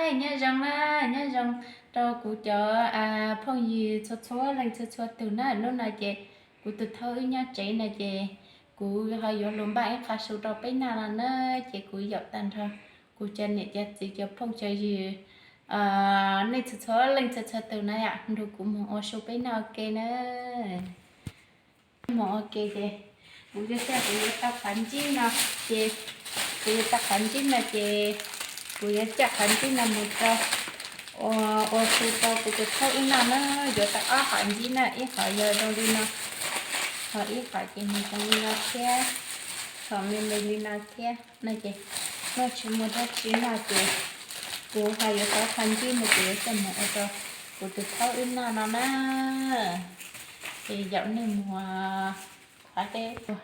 Nyob zoo na, nyob zoo rau kuv cov phooj ywg txhua txhua leej txhua txhua tus na. Hnub no ces kuv tus thaub wb nyob tsev no ces kuv ho yuav hluas npaj ib qho su rau peb noj no na. Ces kuv yaum tag nrho kuv cov niam cov txiv cov phooj cov ywg, nej txhua txhua leej txhua txhua tus na yom, nrog kuv mus ua su peb noj ua ke na. Mus ua ke ces kuv coj, kuv yuav tau qhov ntsib no, ces kuv yuav tau qhov ntsib no ces kuv yuav coj qhov ntsib no mus rau ua su rau kuv tus thaub wb noj na. Yuav tau ob qhov ntsib na, ib qhov yog zoo li no, ho ib qhov ces nws zoo li no thiab, ho me me li no thiab no ces, noj tsis muaj dab tsi noj ces kuv ho yuav tau qhov ntsib no ces yuav coj mus ua rau kuv tus thaub wb noj no na. Ces yaum nej mus qhov teb ua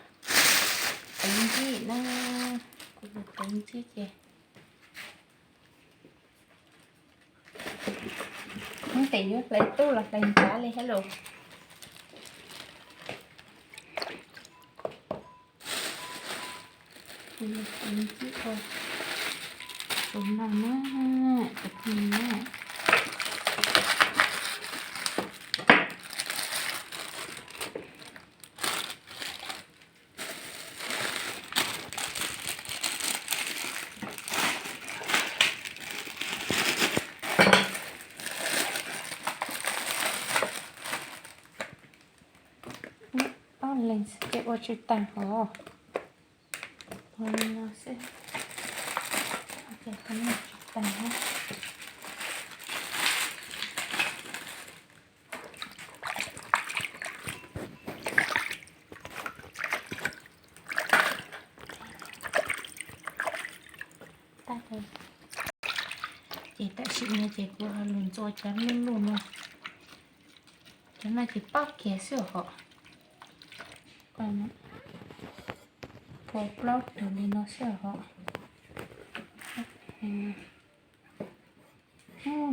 tev ntsib na, kuv ua tev ntsib ces hnub tes yuav hlais tub los hlais ncav li hab los. Kuv yuav tev ntsib ua su noj na, tus phooj ywg na. Ob leeg xwb ces ua tsis tag hov. Ua li no xwb ces tsis tag hov. Ces tam sim no ces kuv ho los ntxuav cov luj luj no. Cov no ces pob kiag xwb hov. Ua plaub tug li no xwb hov.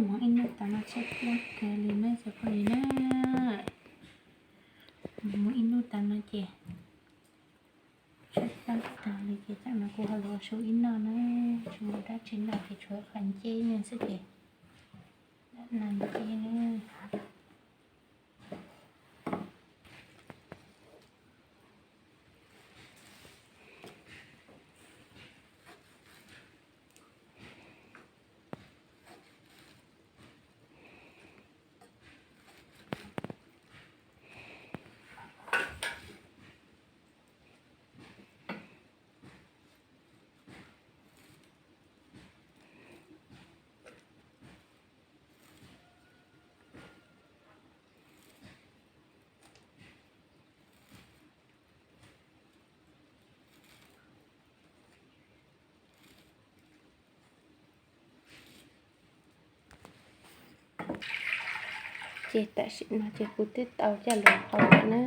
Mus ib hnub tas no tshaib plab kawg li na cov phooj ywg na. Mus ib hnub tas no ces tshaib plab kawg li ces tam no kuv ho los su ib noj na. Tsis muaj dab tsi noj ces tshuav qhov nceb no xwb ces, no nceb na. Ces tam sim no ces kuv twb tau coj los hau lawm na.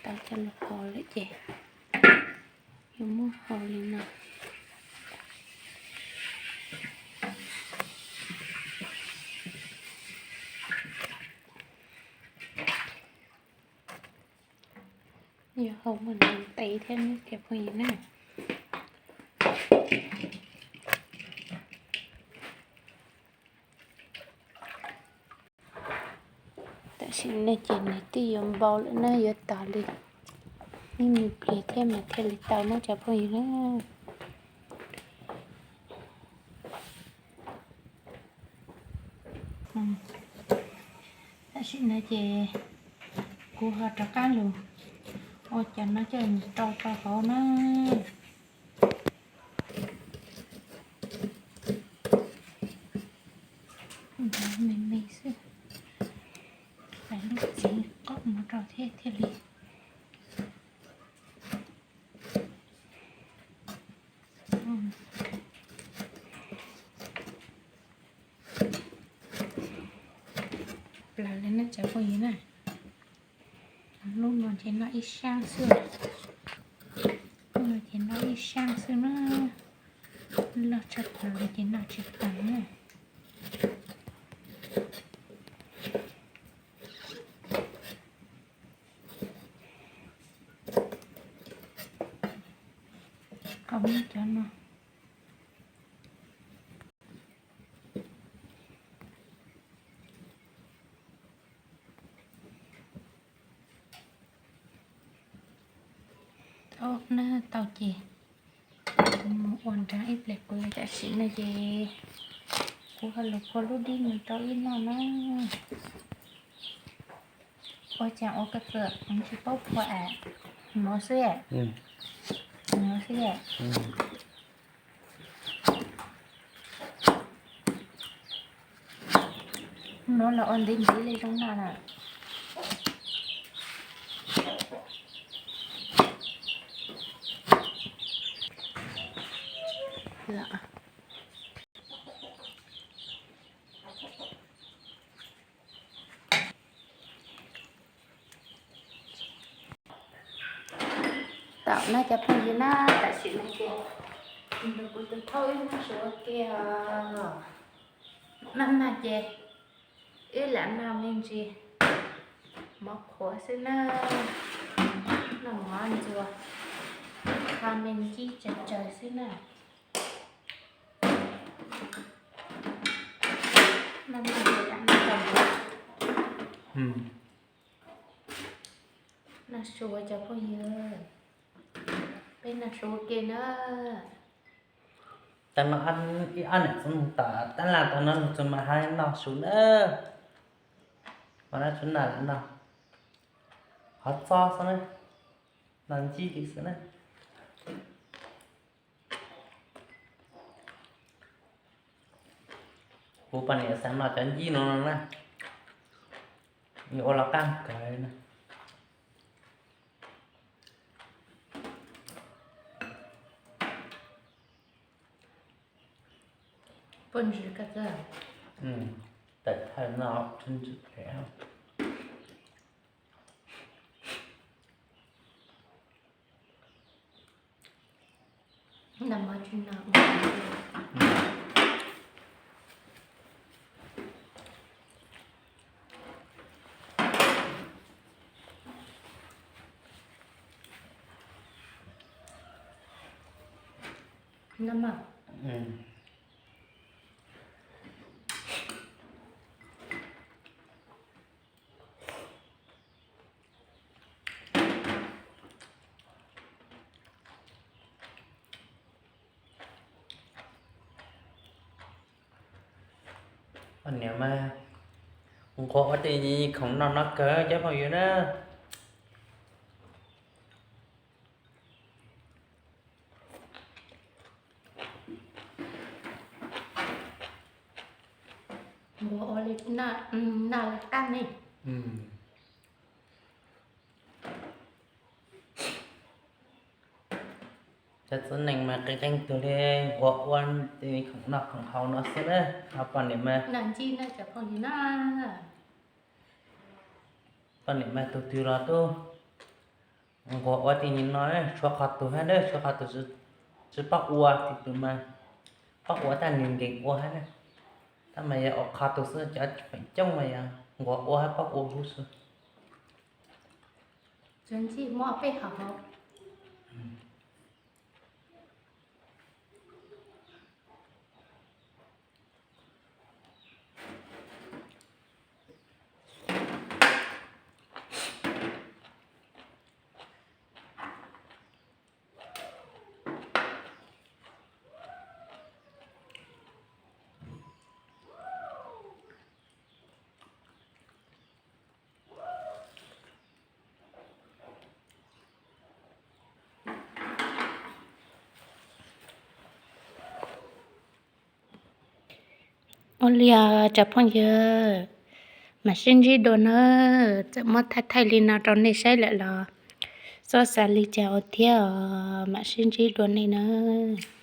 Tau coj los hau lawm ces yuav muab hau li no. Yuav hau muaj ntev thiab ne cov phooj ywg na. Tam sim no ces nws twb yuav npau lawm na, yuav tag li ib me pliag thiab mas thiaj li tau na cov phooj ywg na. Tam sim no ces kuv ho rov qab los ua cov no coj mus rau rau hauv na. Nrov me me xwb, lub txiv qaub mus rau thiab thiaj li. Plaws li na cov phooj ywg na. Lub no ces noj ib sab xwb, lub no ces noj ib sab xwb na. Loj tshaj plaws li ces noj tsis tag na. Qhov muab cov no, Ob nab tau ces mus ua nrag ib pliag kuv tam sim no ces kuv ho los phua lub dib no rau wb noj na. Ua cas ua kawg kawg tsis paub phua as, hnov xwb, hnov xwb. Hnov los ua ntiv ntiv li zoo na. Tam no cov phooj ywg na, tam sim no ces nrog kuv tus thauj wb noj su ua ke os. Maj mag ces wb lam noj me ntsis mov qhuav xwb na, noj mov ntxuag, kho me ncib tsawg tsawg xwb na. Maj mag ces lam noj tau mov. Noj su cov phooj ywg, peb noj su ua ke na. Tag no ib ob niam txiv mus tom tab laj tag no nws txawm mas hais noj su na. Mas noj su na lam noj, hov txob xwb na, noj ncib li xwb na. Kuv poj niam xav noj cov ncib no no na, yuav ua los qab kawg na. Puas ntsis kawg? Tawm thawj no puas ntsis. Poj niam mas nquag ua tej khoom noj no kawg cov phooj ywg na. Nquag ua li noj li qab ne. Cov txiv neej mas qee qee tug li nquag ua tej khoom noj khoom haus no xwb na, ho poj niam mas noj ncib na cov phooj ywg na. Poj niam mas tus twg los tub nquag ua tej no, tshuav qhov tus hab, tshuav qhov tus tsis paub ua, tus twg mas paub ua tab nws nkees ua hab na. Tab mas yog ua qhov tus xwb, cov feem coob mas yog nquag ua hab paub ua huv xwb. Cov ncib muab peb haus. Ua li os cov phooj ywg, mam sib ntsib dua na. Txawm muab thaij thaij li no rau nej saib lawm los txhob xav li cas ua thiab os, mam sib ntsib dua nej nawb.